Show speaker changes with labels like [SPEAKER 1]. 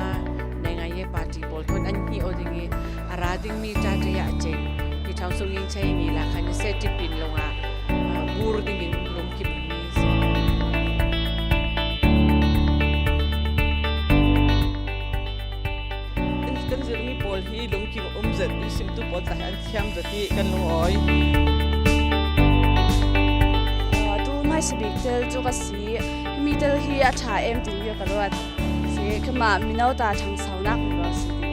[SPEAKER 1] ta nei ngai ye party pawl thon an hi o ding i a ra ding mi ta te ya cheng pi thau so yin chai ni la khan se tipin longa bur ding in lungkim mi si.
[SPEAKER 2] Kan zirmi pawl hi lungkim um zet i simtu pawl tah an thiam zet i kan lungawi.
[SPEAKER 3] Tu hmaisabik tel cu ka si. Mi tel hi a ṭha em ti hi ka ruat. Si khama mino ta ṭhangsonak mi si.